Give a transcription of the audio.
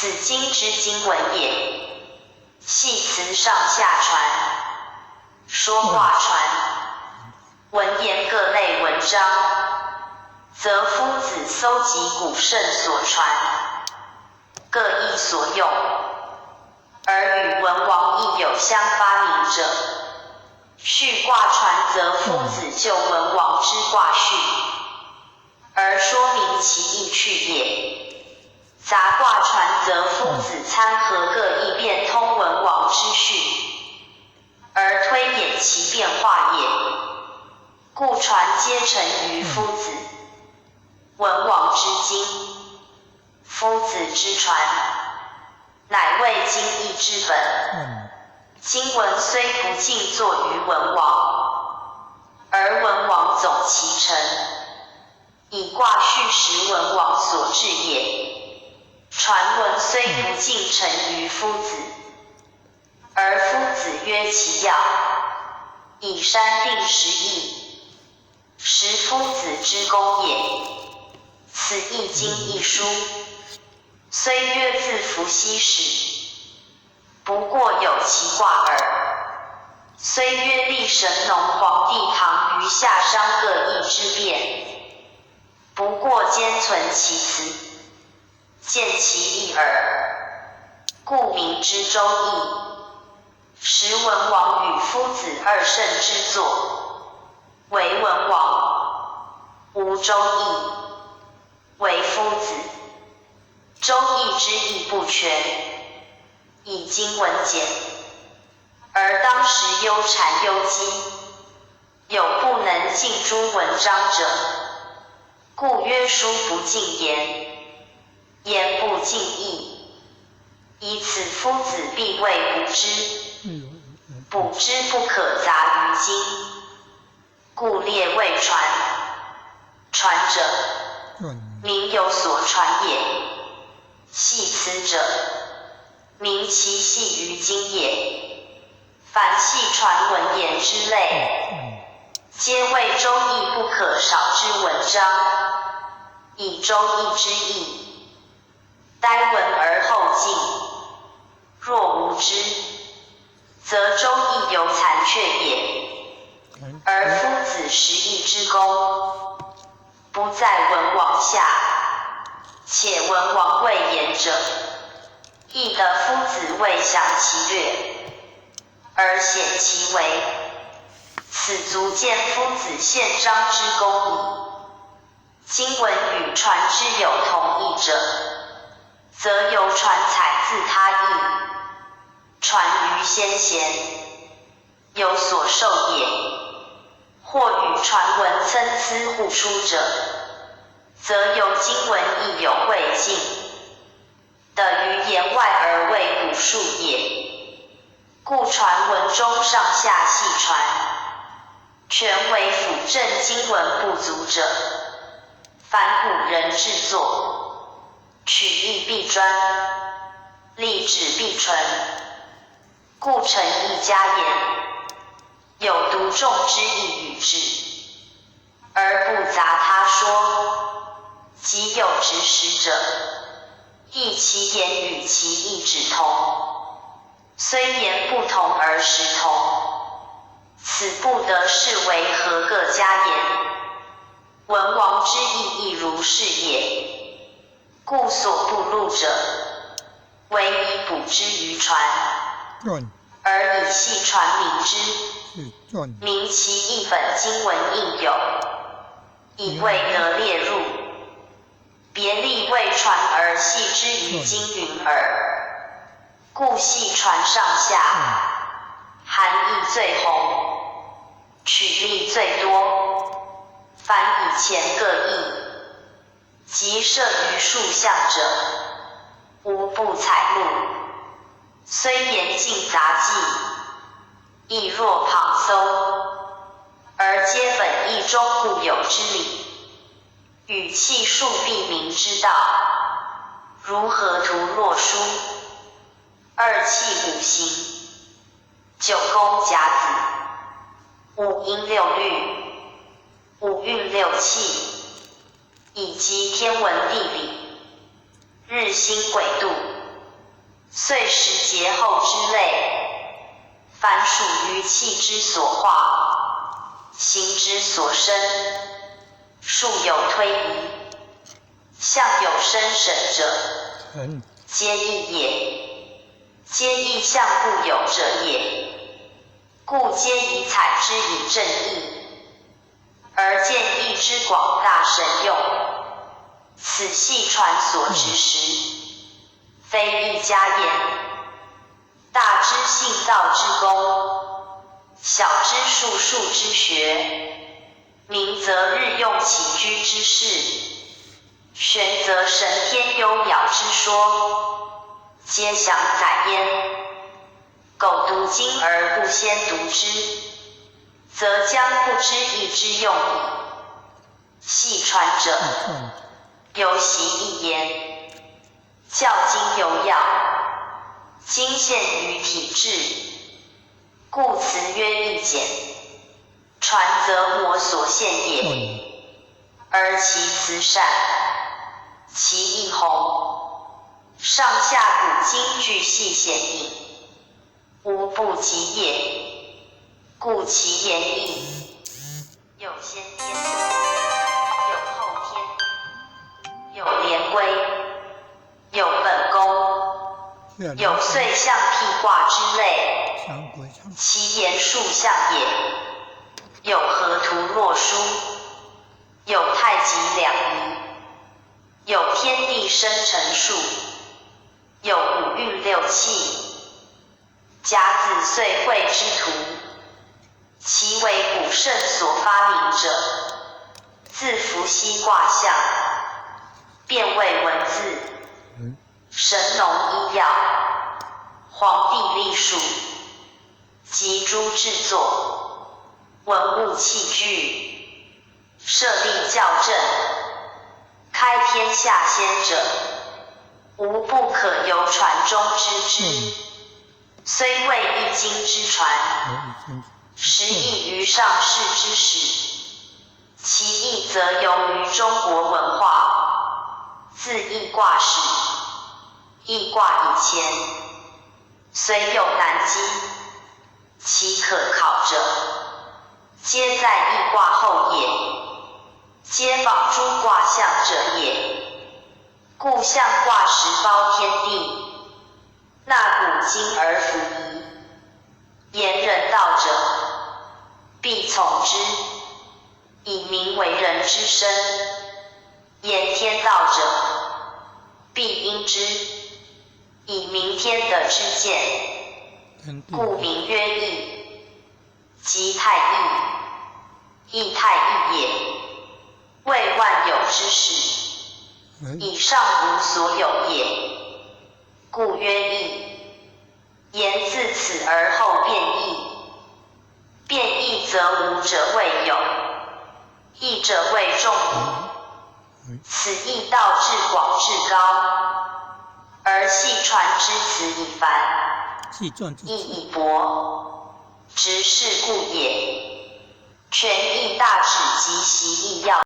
此经之经文也。系辞上下传，说卦传，文言各类文章，则夫子搜集古圣所传，各异所用，而与文王亦有相发明者。序卦传则夫子就文王之卦序，而说明其意趣也。杂卦传则夫子参合各异变通文王之序，而推演其变化也。故传皆成于夫子。文王之经，夫子之传，乃为经义之本。经文虽不尽作于文王，而文王总其成，以卦序实文王所制也。传文虽不尽成于夫子，而夫子约其要，以删定时义，实夫子之功也。此一经一书，虽约自伏羲始，不过有其卦耳。虽约立神农黄帝唐虞夏商各异之变，不过兼存其辞，见其意耳。故名之周易。实文王与夫子二圣之作，惟文王无周易，惟夫子周易之义不全，以经文简，而当时忧谗忧讥，有不能尽诸文章者，故曰书不尽言，言不尽意。以此夫子必未卜之，卜之不可杂于经，故列未传。传者，明有所传也；系辞者，明其系于经也。凡系传文言之类，皆为周易不可少之文章。以周易之义，待闻而后进。若无之，则周易犹残阙也。而夫子实义之功，不在文王下，且文王未言者，亦得夫子未详其略，而显其为。此足见夫子宪章之功矣。经文与传之有同异者，则由传采自他义，传于先贤，有所受也；或与传文参差互出者，则由经文亦有未尽的于言外而未补述也。故传文中上下系传，全为辅证经文不足者。凡古人制作，取义必专，立旨必纯，故成一家言，有独重之义与旨，而不杂他说。即有执实者，亦其言与其意旨同，虽言不同而实同，此不得视为何个家言。文王之意亦如是也。故所不录者，惟以补之于传，而以系传明之，明其一本经文应有，以未得列入，别立未传而系之于经云耳。故系传上下，含义最宏，取例最多。凡以前各异，及涉于数项者，无不采录。虽言尽杂记，亦若旁搜，而皆本义中固有之理，与气数必明之道，如河图洛书，二气五行，九宫甲子，五音六律，五运六气，以及天文地理、日星轨度、岁时节候之类，凡属于气之所化，形之所生，数有推移，象有生审者，皆易也。皆易象固有者也。故皆以采之以证易，而见易之广大神用。此系传所执实，非一家言。大之信道之功，小之术数之学，明则日用起居之事，玄则神天幽渺之说，皆详载焉。苟读经而不先读之，则将不知易之用矣。系传者，犹习易言，教经尤要，经限于体制，故辞曰易简。传则模所限也，而其辞善，其义宏，上下古今巨细显隐，无不及也。故其言易，有先天，有后天，有连归，有本宫，有岁象辟卦之类，其言数象也。有河图洛书，有太极两仪，有天地生成术，有五运六气，甲子岁会之图，其为古圣所发明者。自伏羲卦象，变为文字，神农医药，黄帝历数，及诸制作文物器具，设立教政，开天下先者，无不可由传中知之。虽未一经之传，实亦于上世之始。其意则由于中国文化，自易卦始，易卦以前，虽有难稽，其可考者，皆在易卦后也，皆仿诸卦象者也。故象卦实包天地，纳古今而弗遗。言人道者，必从之，以明为人之身；言天道者，必因之，以明天德之见。故名曰易，即太易，易太易也，谓万有之始，以上无所有也，故曰易。言自此而后变易，变易则无者谓有，异者谓众矣。此易道至广至高，而系传之辞已繁，义已博，直是故也。全易大旨及习易要。